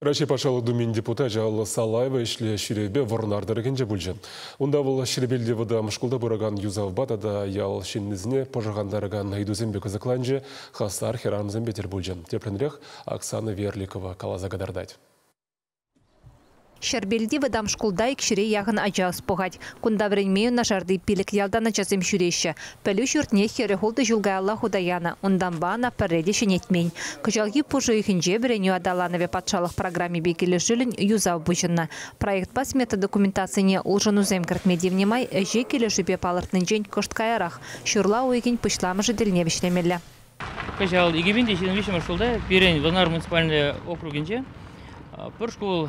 Раҫҫей Патшалӑх Думин депутачӗ Алла Салаева ӗҫлӗ ҫӳревпе Вӑрнар тӑрӑхӗнче пулчӗ. Унта вӑл Ҫӗрпелти вӑтам шкулта пыракан юсавпа тата ял ҫыннисене пӑшӑрхантаракан ыйтусемпе кӑсӑкланчӗ, хастар хӗрарӑмсемпе тӗл пулчӗ. Тӗплӗнрех Оксана Верликова каласа кӑтартать. Ҫӗрпелти вӑтам шкулта 200-е яхӑн ача ӑс пухать. Кунта вӗренме юнашарти 5 ялтан ачасем ҫӳреҫҫӗ. Пӗлӳ ҫуртне 46 ҫул каялла хута янӑ. Унтанпа ӑна пӗрре те ҫӗнетмен. Кӑҫалхи пуш уйӑхӗнче вӗренӳ аталанӑвӗ патшалӑх программипе килӗшӳллӗн юсав пуҫӑннӑ. Проектпа смета документацине улшӑнусем кӗртме тивнӗ май ӗҫе килӗшӳпе палӑртнинчен кӑшт каярах, ҫурла уйӑхӗн пуҫламӑшӗ тӗлне вӗҫлемелле. Кӑҫал 2023 ҫулта пирӗн Вӑрнар муниципальный округӗнче пӗр шкул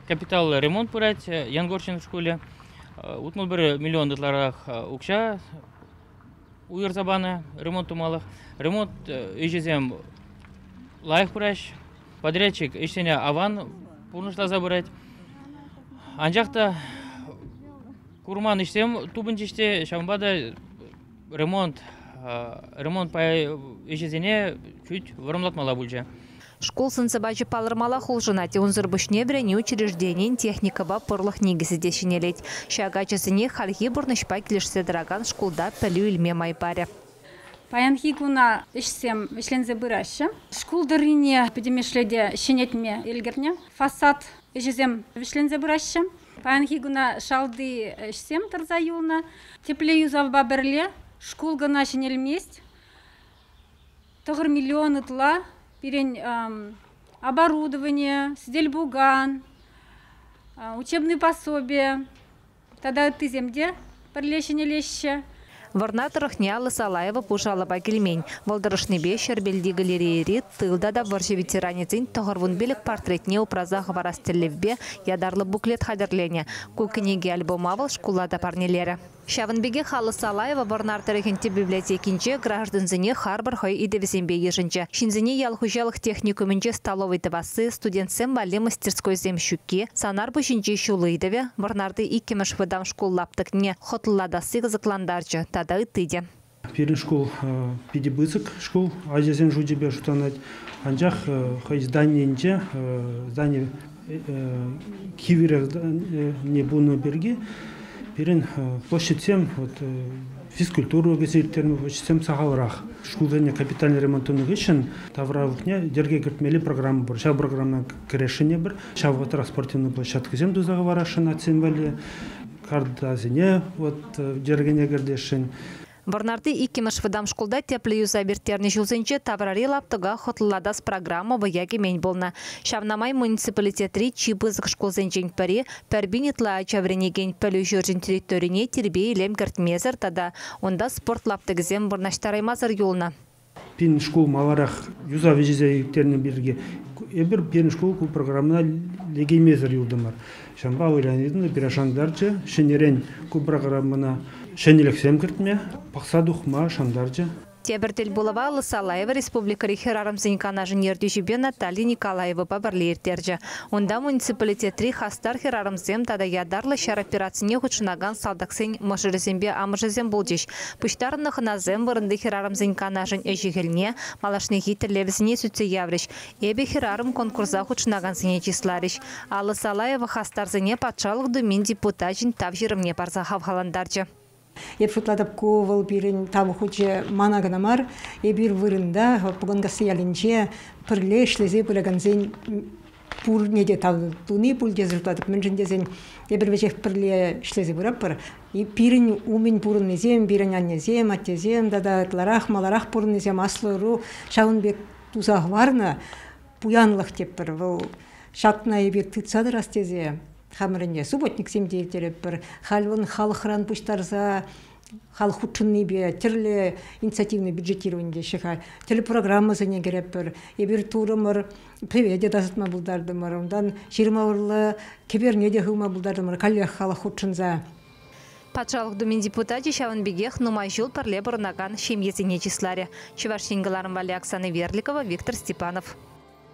капиталлӑ ремонт пырать, Янгорчин шкулӗ. 61 миллион ытларах укҫа уйӑрса панӑ ремонт тумалӑх. Ремонт ӗҫӗсем лайӑх пыраҫ. Подрядчик ӗҫсене аван пурнӑҫласа пырать. Анчах та курман ӗҫсем тупӑнчӗҫ те, ҫавӑнпа та ремонт ӗҫӗсене чуть вӑрӑмлатмалла пулчӗ. Шкул сӑн-сӑпачӗ палӑрмаллах улшӑнать. Унсӑр пуҫне вӗренӳ учрежденийӗн техникӑпа пурлӑх никӗсӗ те ҫӗнелет. Ҫак ачасене хальхи пурнӑҫпа килӗшсе тӑракан шкулта пӗлӳ илме май парӗ. Паянхи куна ӗҫсем вӗҫленсе пыраҫҫӗ. Шкул тӑррине пӗтӗмӗшле те ҫӗнетме ӗлкӗрнӗ. Фасад ӗҫӗсем вӗҫленсе пыраҫҫӗ. Паянхи куна шалти ӗҫсем тӑрса юлнӑ. Тӗплӗ юсавпа пӗрле шкул кӑна ҫӗнелмест. 9 миллион ытла пирӗн оборудование, сӗтел-пукан, учебный пособие тата ыттисем те пӗрле ҫӗнелеҫҫӗ. Вӑрнар тӑрӑхне Алла Салаева пуш алӑпа килмен. Вӑл тӑрӑшнипе Ҫӗрпелти галерейӑри тыл тата вӑрҫӑ ветеранӗсен 95 портретне упраса хӑварас тӗллевпе ятарлӑ буклет хатӗрленӗ. Ку кӗнеке-альбома вӑл шкула та парнелерӗ. Ҫавӑн пекех Алла Салаева Вӑрнар тӑрӑхӗн тӗп библиотекинче граждансене харпӑр хӑй ыйтӑвӗсемпе йышӑнчӗ. Ҫынсене ял хуҫалӑх техникумӗнче столовӑй тӑвасси, студентсем валли мастерскойсем ҫукки, Санарпуҫӗнчи ҫул ыйтӑвӗ, Вӑрнарти иккӗмӗш вӑтам шкул лаптӑкне хӑтлӑлатасси кӑсӑклантарчӗ тата ытти те. Пирӗн шкул питӗ пысӑк шкул, ачасен шучӗпе шутланать. Анчах хӑй зданийӗнче, здани кивӗрех здани пулнӑ пирки пирӗн площадьсем, вот, физкультура урокӗсем ирттернӗ площадьсем сахалрах. Шкулсене капитальный ремонт тунӑ хыҫҫӑн тавралӑхне йӗрке кӗртмелли программа пур. Ҫав программӑна кӗресшӗн эпир. Ҫав вӑхӑтрах спортивный площадкӑсем туса хӑварасшӑн атьсем валли. Картасене вот йӗркене кӗртесшӗн. Вӑрнарти иккӗмӗш вӑтам шкулта тӗплӗ юсав ирттернӗ ҫулсенче таврари лаптӑка хӑтлӑлатас программа вӑя кӗмен пулнӑ. Ҫавна май муниципалитетри чи пысӑк шкулсенчен пӗри пӗр пин ытла ача вӗренекен пӗлӳ ҫурчӗн территорине тирпей-илем кӗртмесӗр тата унта спорт лаптӑкӗсем вырнаҫтараймасӑр юлнӑ. Пирӗн шкул маларах юсав ӗҫӗсем ирттернӗ пирки эпир пирӗн шкул ку программӑна лекеймесӗр юлтӑмӑр. Ҫавӑнпа Леонидовна пире шантарчӗ, ҫӗнӗрен ку программӑна ҫӗнӗлӗхсем кӗртме, пӑхса тухма шантарчӗ. Тепӗр тӗлпулӑва Алла Салаева республикӑри хӗрарӑмсен канашӗн ертӳҫипе Наталья Николаевӑпа пӗрле ирттерчӗ. Унта муниципалитетри хастар хӗрарӑмсем тата ятарлӑ ҫар операцине хутшӑнакан салтаксен мӑшӑрӗсемпе амӑшӗсем пулчӗҫ. Пуҫтарӑннӑ хӑнасем вырӑнти хӗрарӑмсен канашӗн ӗҫӗ-хӗлне, малашнехи тӗллевӗсене сӳтсе яврӗҫ. «Эпӗ хӗрарӑм» конкурса хутшӑнакансене чысларӗҫ. Алла Салаева хастарсене Патшалӑх Думин депутачӗн тав ҫырӑвне парса хавхалантарчӗ. Эп шутлатӑп, ку вӑл пирӗн тав хучӗ мана кӑна мар, эпир вырӑнта, Пуканкасси ялӗнче пӗрле ӗҫлесе пыракансен пурне те тав туни пуль тесе шутлатӑп. Мӗншӗн тесен эпир веҫех пӗрле ӗҫлесе пыратпӑр. И пирӗн умӗн пурӑннисем, пирӗн аннесем, аттесем тата ытларах, маларах пурӑннисем аслӑ ӑру ҫавӑн пек туса хӑварнӑ пуянлӑх тетпӗр. Вӑл ҫакна эпир тытса тӑрас тесе хамӑрӑнне субботниксем те ирттеретпӗр. Халь вӑл халӑхран пуҫтарса халӑх хутшӑннипе тӗрлӗ инициативный бюджетировани теҫҫӗ-ха, тӗрлӗ программӑсене кӗретпӗр. Эпир турӑмӑр, пӗве те тасатма пултартӑмӑр, унтан ҫырма урлӑ кӗперне те хывма пултартӑмӑр, каллех халӑх хутшӑнса. Патшалӑх Думин депутачӗ ҫавӑн пекех нумай ҫул пӗрле пурӑнакан ҫемьесене чысларӗ. Чӑваш Ен кӑларӑм валли Оксана Верликова, Виктор Степанов.